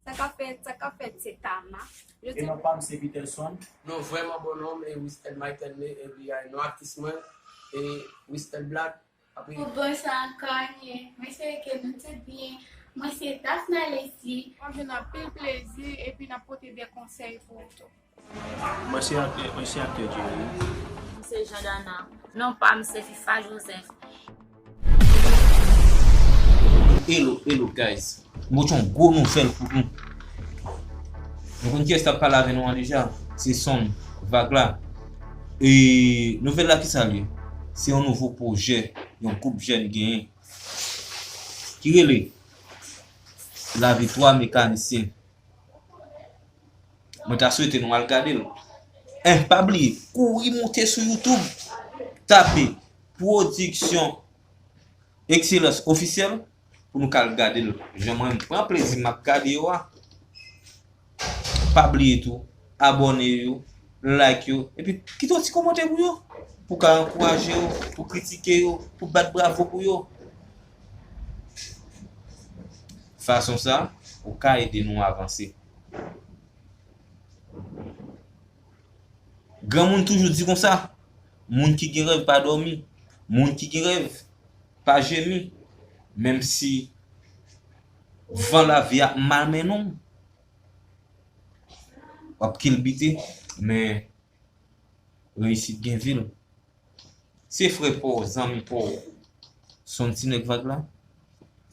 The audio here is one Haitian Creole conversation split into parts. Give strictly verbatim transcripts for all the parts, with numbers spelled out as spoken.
Sa k ap fèt, sa k ap fèt, se Tama. E non pa m, se Peterson. Non, vrèman bon non m, e Wistel Mike Henley, epi a non atis mwen, e Wistel Black. Apre Bonswa ankò, mwen espere ke nou tout byen. Mwen se Daphna Leslie. W ap jwenn anpil plezi epi n ap pote de konsèy pou ou tou. Mwen se aktè, mwen se aktè Jerry. Mwen se Jean Dana. Non pa m se Fifa Joseph. Hello, hello guys. Mwen gen yon gwo nouvèl pou nou. Nou konn kiyès t ap pale avè nou an deja? Se Sonn, Vag la. E nouvèl la kisa l ye? Se yon nouvo pwojè yon gwoup jèn genyen ki rele Lavi twa Mekanisyen. Mwen ta swete nou al gade l. Eh, pa bliye, kouri monte sou YouTube, tape Pwodiksyon Ekselans Ofisyèl pou nou ka al gade l. Jan mwen pran plezi m ap gade yo a. Pa bliye tou, abòne yo, like yo, epi kite yon ti kòmantè pou yo, pou ka ankouraje yo, pou kritike yo, pou bat bravo pou yo. Fason sa, ou ka ede nou avanse. Granmoun toujou di konsa, moun ki gen rèv pa dòmi, moun ki gen rèv pa jemi, menm si van lavi ap malmennen w, w ap kilbite, men reyisit gen vi l. Se frè pa w, zanmi pa w, Sonn ti nèg Vag la.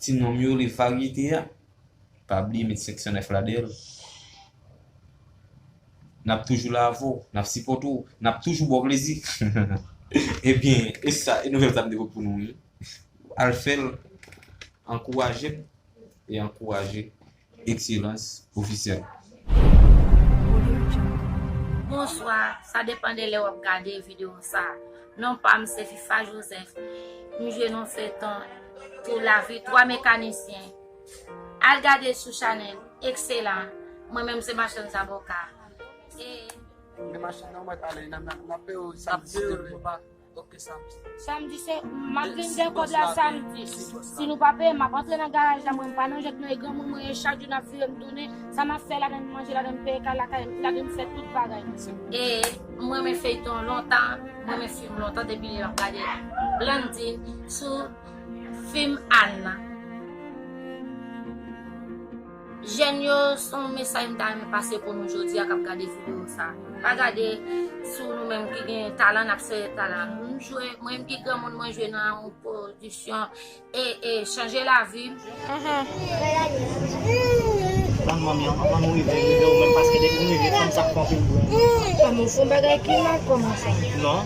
Ti non m yo, le varyete a. Pa bliye met senk san nèf la dèyè l. N ap toujou la avè w, n ap sipòte w, n ap toujou ba w plezi. Ebyen, e sa, e nouvèl sa m te pote pou nou, wi. Al fè l, ankouraje m e ankouraje Ekselans Ofisyèl. Bonswa, sa depann de lè w ap gade videyo sa. Non pa m se Fifa Joseph. M jwe nan feyton tou Lavi twa Mekanisyen. Al gade sou chanèl Ekselan. Mwen menm se machann zaboka. E Men machann nan mwen talè, n ap, n ap, n ap peye w samdi, silvouplè. Ok, samdi. Samdi se, m ap vin de kòb la samdi. Si nou pa peye m, m ap antre nan garaj la, mwen m pa nan jwèt non, e granmoun mwen ye, chak jou n ap vire m tounen, sa m ap fè ladan m manje, ladan m peye kay lakay, ladan m fè tout bagay. E mwen renmen feyton lontan, mwen renmen fim lontan, depi lè m ap gade Blandine sou fim Ann nan. Jèn yo, se yon mesaj m ta renmen pase pou nou jodi a k ap gade videyo sa. Pa gade sou nou menm ki gen talan, n ap sere talan nou. Nou jwe, mwen menm ki granmoun, mwen jwe nan yon pwodiksyon e, e chanje lavi. Ban m manmi an, anvan nou rive, rive ou menm, paske depi nou rive, fanm sa k fè anpil bri. Fanm ou fè yon bagay ki mal kòmanse. Non.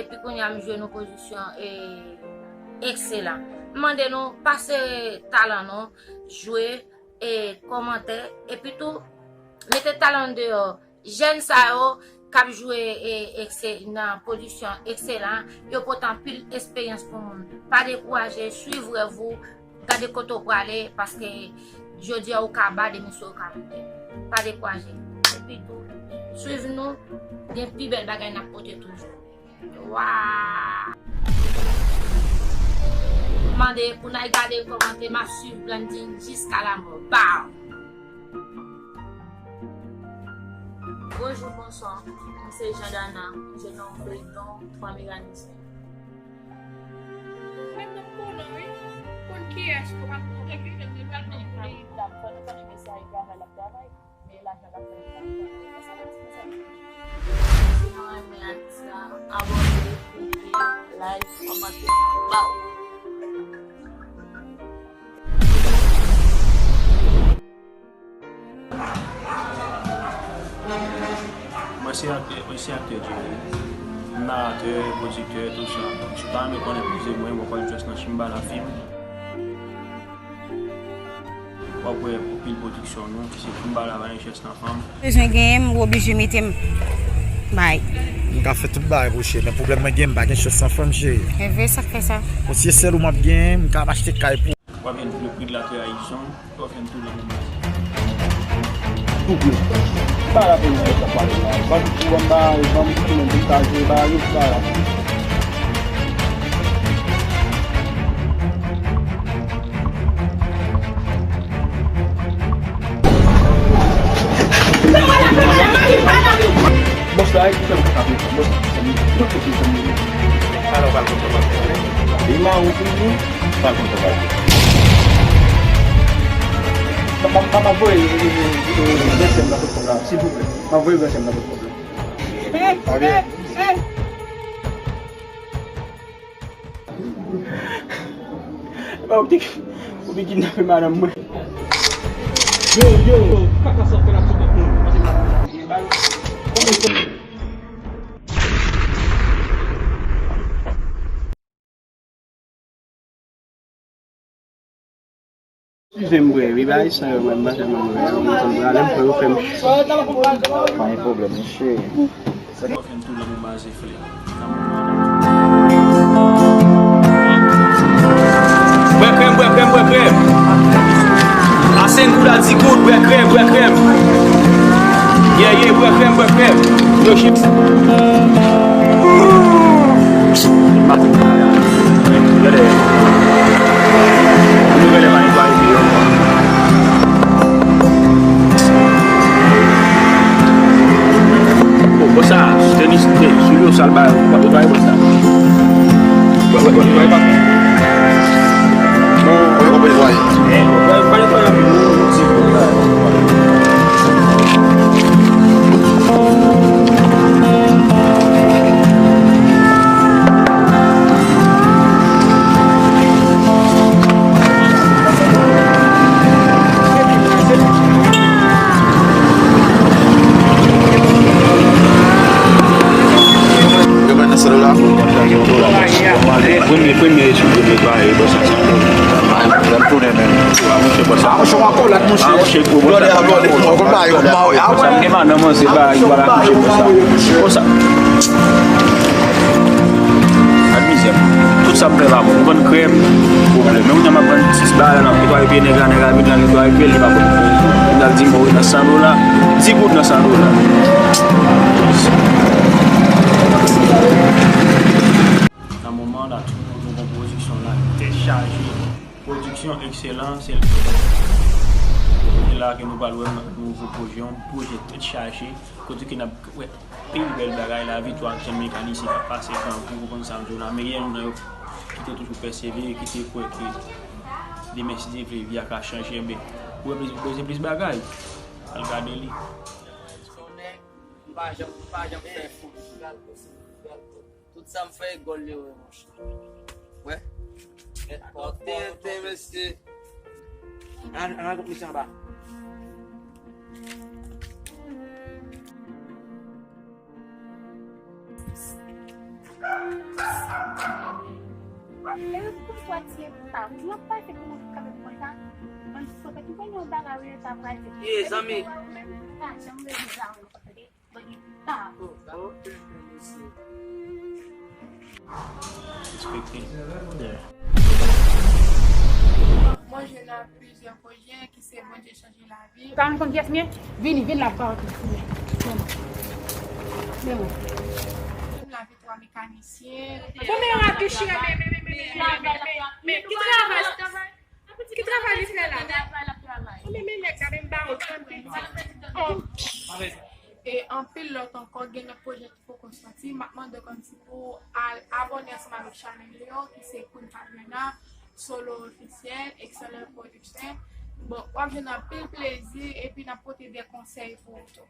Epi kounye a m jwe nan pwodiksyon e Ekselan. M mande nou pase talan nou, jwe, e kòmantè, epi tou mete talan nou deyò. Jèn sa yo k ap jwe e, ekse-, nan pwodiksyon Ekselan, yo pote anpil esperyans pou moun. Pa dekouraje, swiv rèv ou, gade kote w prale, paske jodi a ou ka ba, demen sou ou ka monte. Pa dekouraje. Epi tou, swiv nou, gen pi bèl bagay n ap pote toujou. Wa! Mande pou n al gade kòmantè, m ap swiv Blandine jiska lamò. Baw! Bonjou, bonswa. Mwen se Jean Dana, m jwe nan feyton twa Mekanisyen. Mwen menm m konnen wi. Konn kiyès, ou pa konnen. Epi, fè nou pral nan peyi. Fè nou konnen ke sa e travay l ap travay. Men lajan l ap fè l pa pran. Si nou renmen atis la, abòne, like, kòmante, baw. Mwen se aktè, mwen se aktè Jerry. M naratè, pwodiktè, tou sa. Donk, si w ta renmen konnen plis de mwen, mwen pral jwe nan Chimba Lafim. W ap wè anpil pwodiksyon nou, ki se Kimba Lavayan, Chèch nan Fanm. Bezwen genyen m, ou oblije mete m bay. M ka fè tout bagay pou cheri, men pwoblèm mwen gen, m pa gen chèch nan fanm, cheri. E vre, sa k fè sa? Bon, si se sèl ou m ap genyen, m ka ap achte kay pou ou. W ap jwenn le pri de la trayizon, w ap jwenn tou lanmou. Double. Ki bagay pou nou sa pale la? Ban m tou, ban m bagay, ban m tou, ban m tou, ban m tou, ban m tou. Mwen Ay, ki sa m ka fè pou mwen, sa m, tout kote sa m ye. Alò, pral konn sa m ap fè. Li mawon toujou, pral konn sa m ap fè. M ap, m ap voye, e, e, e, e, gran sè m nan kot kòb la, silvouplè. M ap voye gran sè m nan kot kòb la. Ok. Epa ou te, ou te kidnape madanm mwen. Yo, yo, yo, kaka sa fè la sou tèt mwen. Pase m la. Eskize m, bwè, wi, bagay sa yo, mwen, m pa tèlman bwè yo, mwen konn prale, m pran yo fè m. Pa gen pwoblèm, mon cheri. Bwè krèm, bwè krèm, bwè krèm. Asenk goud a di goud, bwè krèm, bwè krèm. Yeah, yeah, bwè krèm, bwè krèm. Yo, chips. Gade. Gade. Gade, pa netwaye pi yo. Bon, bon, sa, tenis, te, sou yo, sa l ba, pa netwaye, bon, sa. Wè, wè, wè, wè, pa. Non, wè, wè, wè, wè. Eh, wè, pa netwaye, non, ti, wè. Yo pran nan sèl la. Premye, premye, sou premye, ba, e, ba, sa, sa. Lè m tounen menm. Ah, monchè, w ankò la, monchè. Ah, monchè, pou blòdè a blòdè. Mwen konn pa yo, mwen, ah, sa m gen madan manze ba, yo pa la kouche pou sa. Pou sa. Gad mizè. Tout sa m fè la, bon, m vann krèm, pwoblèm. Men kounye a m ap vann sis bagay la, netwaye pye nèg la, nèg la vin la, netwaye pye l, li pa konn. Li al di m, bon, nan san dola, di goud nan san dola. Nan moman la, tout moun nou gon pwodiksyon la, tèt chaje. Pwodiksyon ekselan, se l. Se la ke nou pral wè nouvo pwojè, yon pwojè tèt chaje, kote ke n ap wè pil bèl bagay, lavi, twa jèn mekanisyen k ap pase, tankou, ou konprann sa m di w la, men gen youn nan yo ki te toujou pèsevere, ki te kwè ke demen, si Dye vle, vi a ka chanje, enben, ou wè plis, ou bezwen plis bagay, al gade li. Son nèg, m pa janm, m pa janm fè fout. Tout sa m fè e gòl li wè, monchè. Wè. Tenten, mesye. Ann, ann al kot misye anba. E pou twa ti eta, w ap pase pou mwen kanpe konsa. Bann sòt, ou konn yon bagay ou eta pral di. Ye, zanmi. Pa janm rele zanmi. Respekte. Mwen jwenn nan plizyè pwojè ki se Bondye chanje lavi. Pa konn kiyès m ye? Vini, vin la, pa antre. Men mwen. Jwenn lavi twa mekanisyen. Bon, men yon atouch, men, men, men, ki travay? Ki travay li fè la? Ou menm, men nèg la, menm ba ou trann piti. E anpil lòt ankò, gen lòt pwojè ki poko sòti. M ap mande w kòmsi pou w al abòne ansanm avèk chanèl li yo, ki se Queen Fabiana, Solo Officiel, Excellent Production. Bon, w ap jwenn anpil plezi, epi n ap pote de konsèy pou ou tou.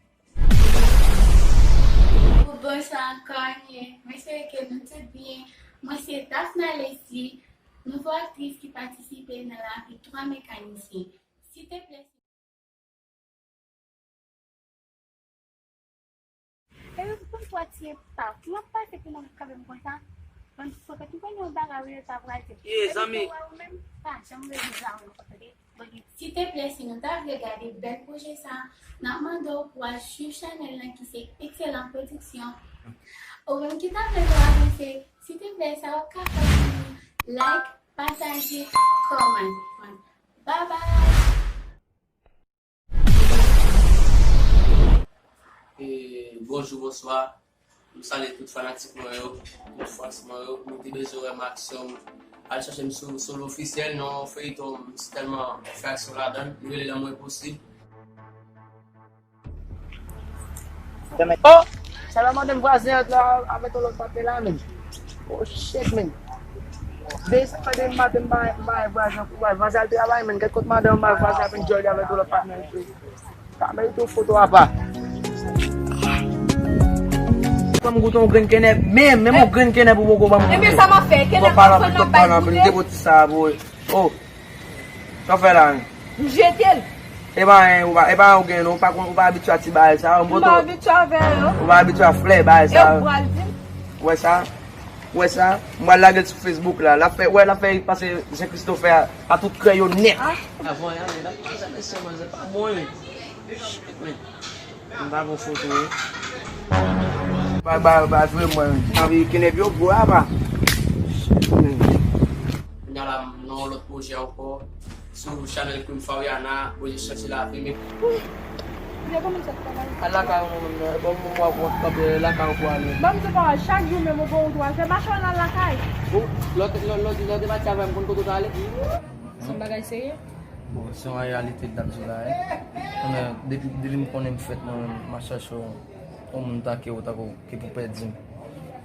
Bonswa ankò, mwen espere ke nou tout byen. Mwen se Daphna Leslie, nouvo aktris ki patisipe nan lavi twa mekanisyen. Silteplè. E pou twa ti eta, w ap pase pou mwen kanpe m konsa. Bann sòt, ou konn yon bagay ou eta pral di. Ye, zanmi. Ou menm, pa janm rele zanmi, tande. Silteplè, si nou ta vle gade bèl pwojè sa, n ap mande w pou al swiv chanèl lan ki se Excellent Production. Ou menm ki ta vle nou avanse, silteplè, sa w ka fè pou nou, like, pataje, kòmante. Bye bye! E, bonjou, bonswa. M salye tout fanatik mwen yo, tout fans mwen yo. Nou te bezwen wè m aksyon. Al chèche m sou, sou Solo Officiel, non, feyton, m tèlman fè aksyon ladan l, li rele Lanmou Enposib. Oh! Sa la madanm vwazen an la avèk yon lòt patnè la menm. Oh shit, man. Depi sa fè depi maten m bay, m bay vwazen an kouraj. Vwazen al travay, man. Gad kot madanm m bay vwazen ap enjoy avèk yon lòt patnè. Sa merite yon foto apa. Fè m goute yon grenn kenèp, menm, menm yon grenn kenèp ou poko ban m goute. Ebyen, sa m ap fè? Kenèp la fè n ap bay goute. Depo ti sa, boy. Oh. Sa w fè la menm? M jete l. E pa anyen, ou pa, e pa anyen ou gen non, ou pa konn, ou pa abitye a ti bagay sa yo. M pa abitye avè yo. Ou pa abitye a flè bagay sa yo. E ou pral di m? Ou wè sa? Ou wè sa? M pral lage l sou Facebook la. L ap fè, wè, l ap fè pase Jean Christopher a, a tout krè yo nèt. Ah. Avan y ale, l ap pase mesye, manzè pa bon wi. Shit, man. M pa gon foto wi. Ba, ba, ba, vre mwen. M anvi kenèp yo gwo apa. Shit, man. Kounye a la, m nan yon lòt pwojè ankò. Sou chanèl Queen Fariana, pwojè Chanje Lavi m. Wi. Byen, kòman sa travay? Al lakay ou non, menm nan. Bon, mwen w ap, w ap kanpe lakay ou pou ale. Ban m di w pawòl, chak jou menm ou gon wout w al fè, mache w al lakay. Bon, lè w te, lè, lè w te, lè w te pati avè m, konn kote w t ale? Se yon bagay serye? Bon, se yon reyalite m t ap di w la, wi. Konnen, depi, depi m konnen m fèt, mwen menm, m ap chache yon, yon moun tankou w, tankou w, ki pou pèdi m.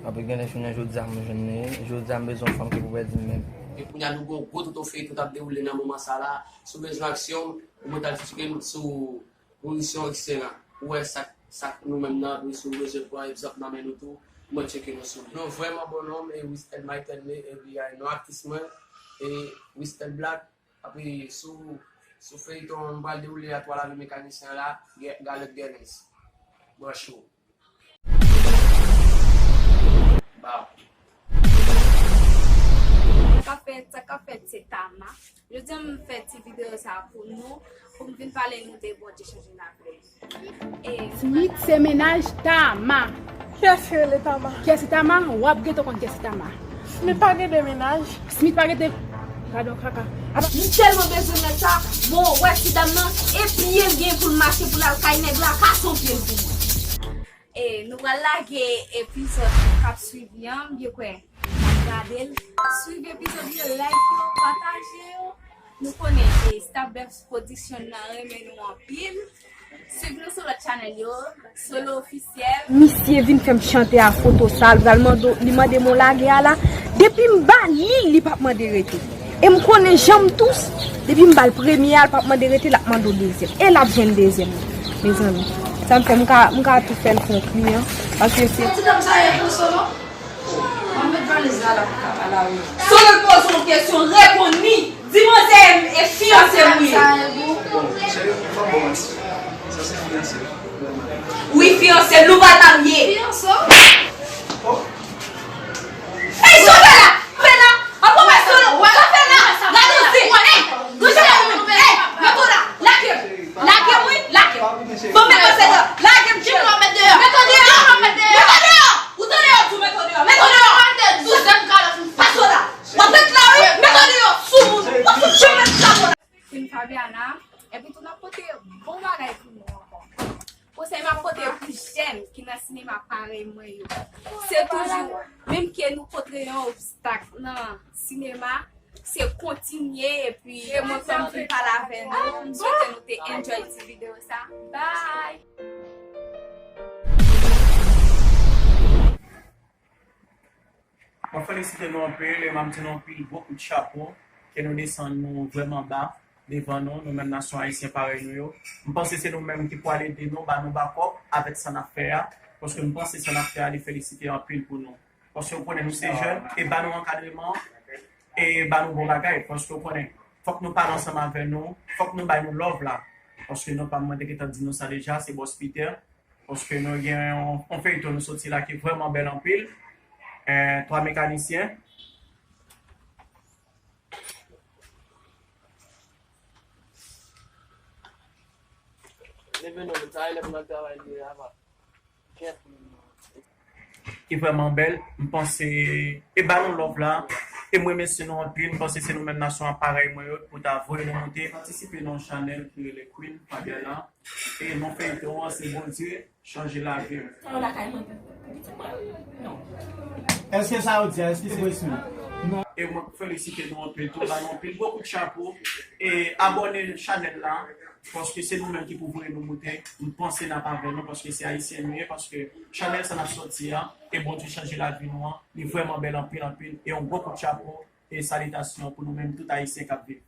Apre, genlè jounen jodi a, m jwenn li. Jodi a, m bezwen yon fanm ki pou pèdi m menm. E kounye a, nou gen yon gwo touto feyton k ap dewoule nan moman sa la. Si w bezwen aksyon, ou mèt al tcheke m sou Production Excellent. Ou wè sa, sa nou menm nan, apre si w bezwen pran egzanp nan men nou tou, ou mèt tcheke nou sou li. Nou vrèman bon nonm, e Wistel Maitenle, epi a non atis mwen, e Wistel Black. Apre sou, sou feyton an, m pral dewoule a twa lavi mekanisyen an la, Gè-, Galèt Gèlens. Branche w. Ba. Sa k ap fèt, sa k ap fèt, se Tama. Jodi a m fè ti videyo sa pou nou, pou m vin pale nou de Bondye chanje lavi m. E Smith se mennaj Tama. Kiyès ki rele Tama? Kiyès ki Tama? W ap gentan konn kiyès ki Tama. Smith pa gen de mennaj. Smith pa gen de, gadon kaka. M tèlman bezwen nèg sa, bon, wè ti dam nan, e pye l gen pou l mache pou l al kay nèg la, kase yon pye l pou mwen. E nou pral lage epizòd k ap swivi an, m byen kwè n ap gade l. Swiv epizòd yo, like yo, pataje yo. Nou konnen e Star Bevs Production nan renmen nou anpil. Swiv nou sou lòt chanèl yo, Solo Ofisyèl. Misye vin fè m chante a foto sa, l pral mande, li mande m yon lage a la. Depi m ba li, li p ap mande rete. E m konnen jan m tous, depi m ba l premye a, l p ap mande rete, l ap mande w dezyèm. E l ap jwenn dezyèm nan, mezanmi. Sa m fè, m ka, m ka tou fè l pou yon kliyan. Paske se. Ti dam sa ye pou Solo? Mwen met valiz la la pou kaka la wi. Solo poze yon kesyon, reponn li. Di manzè e fiyanse m wi. Bon, cheri, m pa bon manti. Sa se fiyanse. Wi, fiyanse m, nou pral marye. Fiyanse w? Oh. Ey, sa w fè la? Fè la? Apa w wè Solo? Sa w fè la? Gade w se. Ey, gade w menm. Ey, mete w la. Lage m. Lage m wi, lage m. Bon, mete w se la. Lage m, cheri. Mete w deyò. Mete w deyò. Ou tande yo di w mete w deyò. Mete w deyò. Sou zèm kalòt m pa Solo. W ap ret la wi. Mete w deyò. Sou moun. W ap fout janm ret la Solo. Queen Fabiana, epi tou n ap pote bon bagay pou nou ankò. Konsèy m ap pote pou jèn ki nan sinema parèy mwen yo, se toujou, menm ke nou kontre yon obstak nan sinema, se kontinye, epi se mwen k fè m vin pale avè nou, m swete nou te enjoy ti videyo sa. Bye! Mwen felisite nou anpil e m ap di nou anpil gwo kout chapo ke nou desann nou vrèman ba devan nou, nou menm nasyon ayisyen parèy nou yo. M panse se nou menm ki pwal ede nou, ba nou bakòp avèk sa n ap fè a, paske m panse sa n ap fè a, li felisite anpil pou nou. Paske w konnen nou se jèn, e ba nou ankadreman, e ba nou bon bagay, paske w konnen, fòk nou pale ansanm avè nou, fòk nou bay nou love la, paske nou pa, mwen te gentan di nou sa deja, se Bòs Peter. Paske nou gen yon, yon feyton nou soti la ki vrèman bèl anpil. Eh, twa mekanisyen. Leve non, sa e lè pou n al travay li ye, apa. Kèt. Ki vrèman bèl. M panse, e ba nou love la. E m remèsye nou anpil. M panse se nou menm nasyon an parèy mwen yo pou ta voye nou moute. Patisipe nan yon chanèl ki rele Queen Fabiana. E non feyton an se Bondye chanje lavi m. Sa yo lakay mwen pou pitit mwen? Non. Èske sa yo di a, èske se vre sou? Non. E mwen felisite nou anpil tou, ba nou anpil gwo kout chapo. E abòne chanèl la. Paske se nou menm ki pou voye nou moute, m panse n ap avè nou, paske se Ayisyen nou ye, paske chanèl sa n ap sòti an, e Bondye chanje lavi nou an, li vrèman bèl anpil, anpil, e yon gwo kout chapo, e salitasyon pou nou menm tout Ayisyen k ap viv.